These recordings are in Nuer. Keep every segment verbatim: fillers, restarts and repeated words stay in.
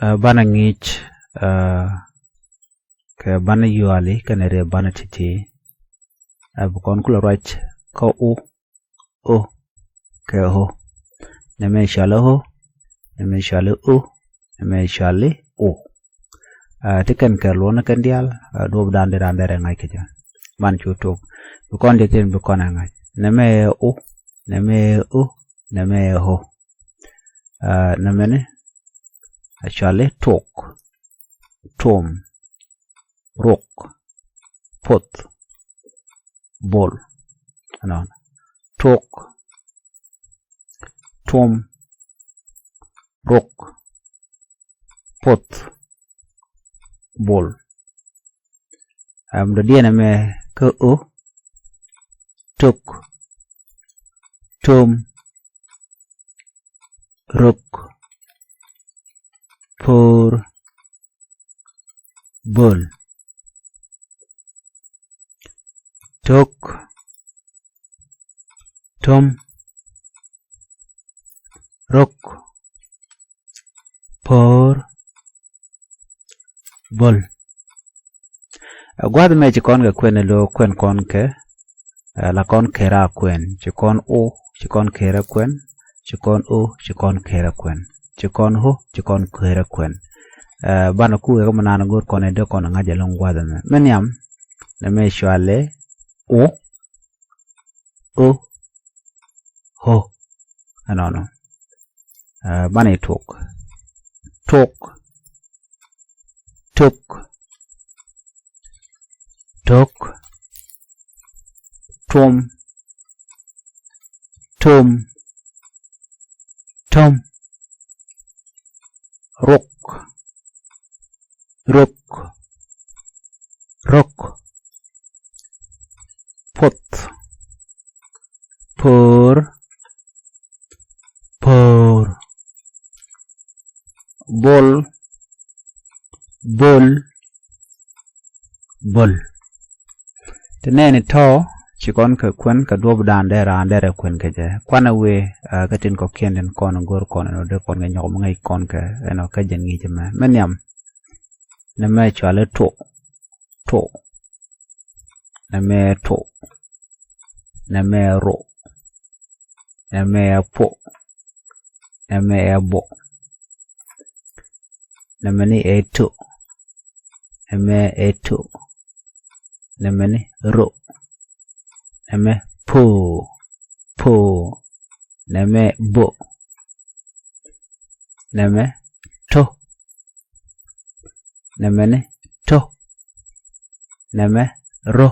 Ɛ, banɛ ŋi̱i̱c, ɛ, kɛ banɛ yuali kɛnɛ riɛ banɛ ti̱ti̱. Ɛ, bi kɔn kulɛ ruac kä u, u kɛ u. Nɛmɛ cuali u, nɛmɛ cuali u, nɛmɛ cuali u. Ɛ, ti kɛn kɛ luɔni kɛn diaal, ɛ, duɔp dan di ran derɛ ŋa̱c kɛ jɛ. Ban cu tok. Bi kɔn di tin bi kɔn ɛ ŋa̱c. Nɛmɛ ɛ u, nɛmɛ ɛ u, nɛmɛ ɛ u. Ɛ, nɛmɛni ɛ cuali tok, tom, rok, poth, bol. Ɛnɔnɔ. Tok, tom, rok, poth, bol. Ɛm, dɔ̱diɛn ɛmɛ kä o, tok, tom, rok, po̱o̱r, bol. Tok, tom, rok, po̱o̱r, bol. Ɛ, gua̱th mɛ ci kɔn kɛ kuɛn ɛ lo̱ kuɛn kɔn kɛ, ɛ, la kɔn kɛra kuɛn, ci kɔn o, ci kɔn kɛra kuɛn, ci kɔn o, ci kɔn kɛra kuɛn, ci kɔn o, ci kɔn kɛra kuɛn. Ɛ, banɛ ku wekɛ mɛ naan go̱o̱r kɔn ɛ dee kɔn ɛ ŋa̱c ɛ lo̱ŋ gua̱th mɛ. Mɛ nhiam, nɛmɛ cuali u, o, o. Ɛnɔnɔ. Ɛ, banɛ tok. Tok. Tok. Tok. Tom. Tom. Tom. Rok. Rok. Rok. Poth. Po̱o̱r. Po̱o̱r. Bol. Bol. Bol. Ti nɛɛni tɔ̱ ci kɔn kɛ kuɛn kɛ duɔ̱p dan dee raan derɛ kuɛn kɛ jɛ. Kuanɛ wee, ɛ, kä tin kɔ̱kiɛn tin kɔn go̱o̱r kɔn ɛn ɔ dee kɔn kɛ nyɔk mi ŋäc kɔn kɛ ɛn ɔ kä jɛn ŋi̱i̱c ɛmɛ. Mɛ nhiam. Nɛmɛ cuali to. To. Nɛmɛ to. Nɛmɛ ro. Nɛmɛ po. Nɛmɛ bo. Nɛmɛni ɛ to. Nɛmɛ ɛ to. Nɛmɛni ro. Nɛmɛ po. Po. Nɛmɛ bo. Nɛmɛ to. Nɛmɛni to. Nɛmɛ ro.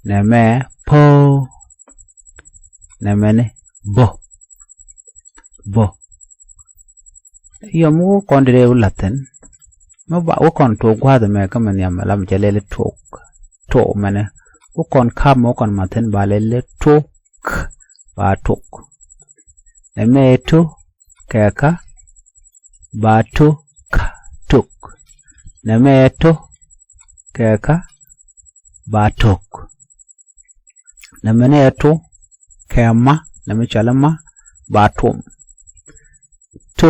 Nɛmɛ po. Nɛmɛni bo. Bo. Yɔ mi wä kɔn dee wä la̱thin. Mi ba wä kɔn tuɔk gua̱a̱th ɛmɛ kä mi nhiam ɛlam cɛ lɛli tuɔk. Tuɔk mɛnɛ. Wä kɔn ka̱p mi wä kɔn mathin ba lɛli tuɔk. Ba tuɔk. Nɛmɛ ɛ to kɛ ka ba to ka tok. Nɛmɛ ɛ to kɛ ka ba tok. Nɛmɛni ɛ to kɛ ma, nɛmɛ cɔal ma, ba tom. To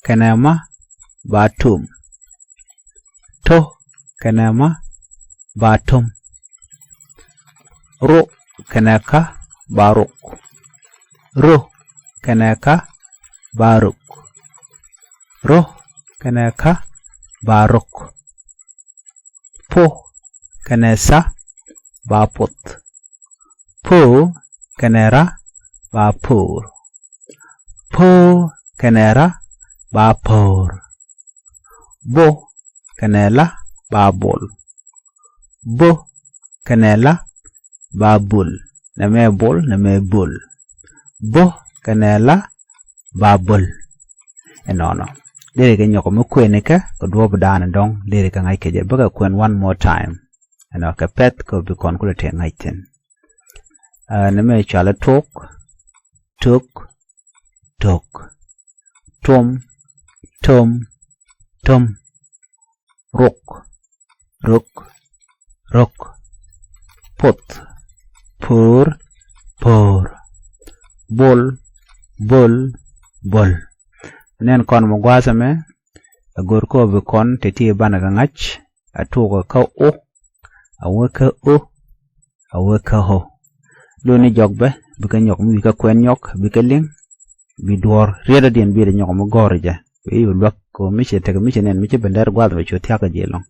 kɛnɛ ma ba tom. To kɛnɛ ma ba tom. Ro kɛnɛ ka ba rok. Ro kɛnɛ ka ba rok. Ro kɛnɛ ka ba rok. Po kɛnɛ tha ba poth. Po kɛnɛ ra ba po̱o̱r. Po kɛnɛ ra ba po̱o̱r. Bo kɛnɛ la ba bol. Bo kɛnɛ la ba bol. Nɛmɛ bol, nɛmɛ bol. Bo kɛnɛ la ba bol. Ɛnɔnɔ. Liri kɛ nyɔk mi kuɛni kɛ kɛ duɔp daani dɔŋ. Liri kɛ ŋa̱c kɛ jɛ bäkɛ kuɛn one more time. Ɛnɔ kɛ pɛth kɛ bi kɔn kulɛ tëë ŋa̱c thi̱n. Ɛ, nɛmɛ cɔalɛ tok, tok, tok. Tom, tom, tom. Rok, rok, rok. Poth, po̱o̱r, po̱o̱r. Bol, bol, bol. Nɛn kɔn mi gua̱a̱th ɛmɛ, A gör kä bi kɔn te ti banɛ kɛ ŋa̱c. A tuɔk kä o. A wä kä o. A wä kä o. Luni jɔk bɛ bi kɛ nyɔk mi kä kuɛn nyɔk bi kɛ liŋ. Bi duɔr riet a diɛn bi dɛ nyɔk mi gɔr jɛ. Bi yu luak kɛ mi cɛ tek mi cɛ nɛn mi cɛ bendɛr guath bɛ cu thiak kɛ jiɛ lɔŋ.